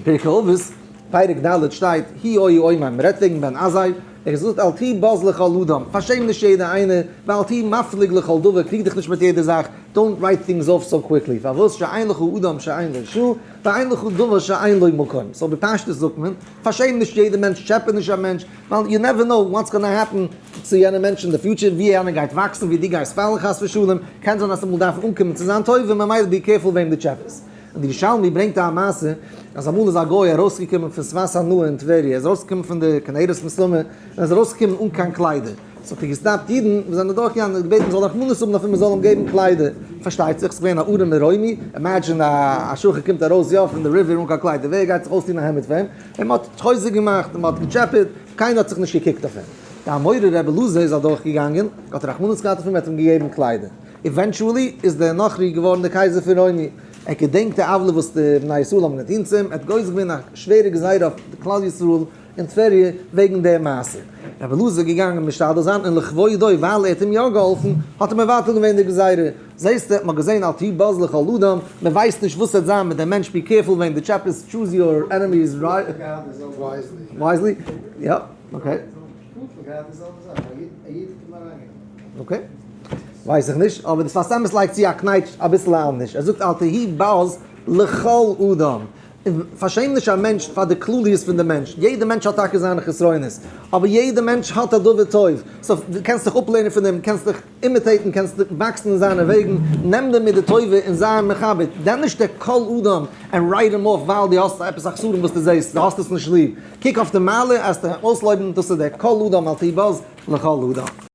אין פרקי אבות, פרק ד' שטייט, הוא היה אומר, מען רעדט וועגן בן עזאי, ער זאגט אל תהי בז לכל אדם, פארשעם נישט יעדע איינער, ואל תהי מפליג לכל דבר, קריג דיך נישט מיט יעדע זאך, don't write things off so quickly, פארוואס שאין לך אדם שאין לו שעה, ואין לך דבר שאין לו מקום, so בפשטות זאגט מען, פארשעם נישט יעדע מענטש, טשעפע נישט א מענטש, ווייל you never know what's gonna happen צו יענע מענטש אין די future, ווי יענער גייט וואקסן, ווי דו גייסט פאלן חס ושלום, קען זיין אז אמאל דארף אנקומען צו זיין טובה, ממילא be careful וועם דו טשעפעסט. און די ירושלמי ברענגט א מעשה אז אמאל איז א גוי ארויסגעקומען פון שפת הנהר אין טבריה, ער איז ארויסגעקומען פון די כנרת מסתמא, און ער איז ארויסגעקומען אן קיין קליידער, so האט ער געסטאפט אידן וואס זענען אדורכגעגאנגען און געבעטן מ'זאל רחמנות האבן אויף אים מ'זאל אים געבן קליידער, פארשטייט זיך ס'איז געווען א ארעמער רוימי, imagine א שחור קומט ארויס יא פון די river אן קיין קליידער, ווער גייט זיך אויסטון א העמד פאר אים, און מ'האט חוזק געמאכט און מ'האט געטשעפעט, קיינער האט זיך נישט געקוקט אויף אים. די אמורא רבי אלעזר איז אדורכגעגאנגען, האט רחמנות געהאט אויף אים, ער האט אים געגעבן קליידער. eventually איז דער נוכרי געווארן דער קייזער פון רוימי. ער געדענקט די עוולה וואס די בני ישראל האבן געטון צו אים, ער האט גוזר געווען א שווערע גזירה אויף כלל ישראל אין טבריה וועגן דער מעשה. רבי אלעזר איז געגאנגען משתדל זיין און לכבודו ווייל ער האט אים יא געהאלפן האט ער מבטל געווען די גזירה. זעסטו, מען האט געזען אל תהי בז לכל אדם, מען ווייסט נישט וואס וועט זיין מיט דעם מענטש, be careful וועם דו טשעפעסט, choose your enemies wisely. יא, okay. Okay. ווייס איך נישט, אבער די שפת אמת לייגט צו א קנייטש אביסל אנדערש, ער זאגט אל תהי בז לכל אדם, פארשעם נישט א מענטש פאר די כלליות פון די מענטש, יעדע מענטש האט טאקע זיינע חסרונות, אבער יעדע מענטש האט א דבר טוב, so דו קענסט דיך אפלערנען פון אים, קענסט דיך imitate ן, קענסט וואקסן אין זיינע וועגן, נעם דיר מיט די טובה און זיי אים מכבד, נעם נישט דער כל אדם and write אים off ווייל דו האסט עפעס א חסרון וואס דו זעסט, דו האסט עס נישט ליב, קוק אויף די מעלה, אז די אויסלויבן, דאס איז דער כל אדם אל תהי בז לכל אדם.